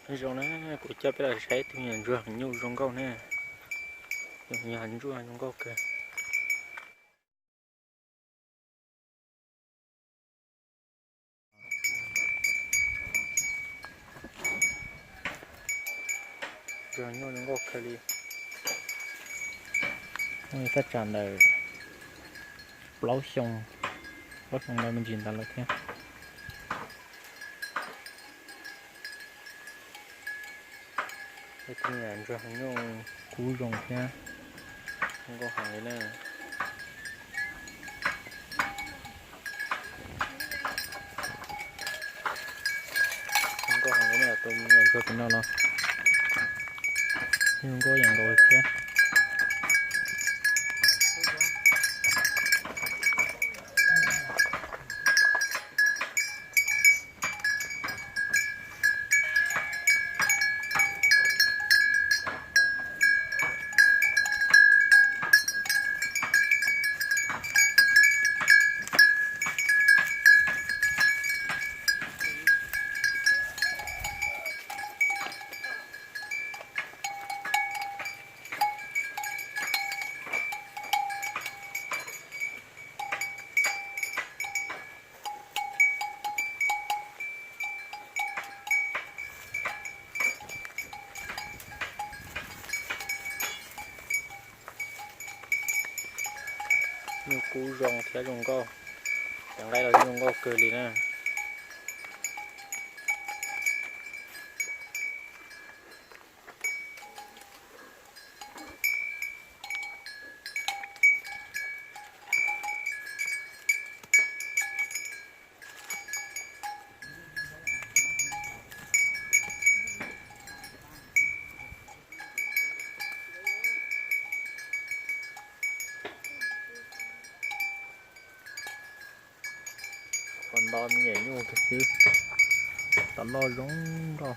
Nyob zoo na, kuv coj peb los saib tus me nyuam ntsuag heev nyuj zoo nkauj na. Tus me nyuam ntsuag zoo nkauj kawg. Ntsuag nyuj zoo nkauj kawg li. Muaj thaj tsam ntawm plaub xyoo, plaub xyoo ntawd me ntsis ntawd lawm thiab. Tus me nyuam ntsuag heev nyuj kub zoo thiab, zoo nkauj heev li na. Zoo nkauj heev li na, tus me nyuam ntsuag tus no los zoo nkauj ib yam nkaus li thiab. Nyuj kub zoo thiab zoo nkauj, cov nqaij los zoo nkauj kawg li na. Pom nto me nyuam nyuj kiag xwb, tau loj zoo nkauj.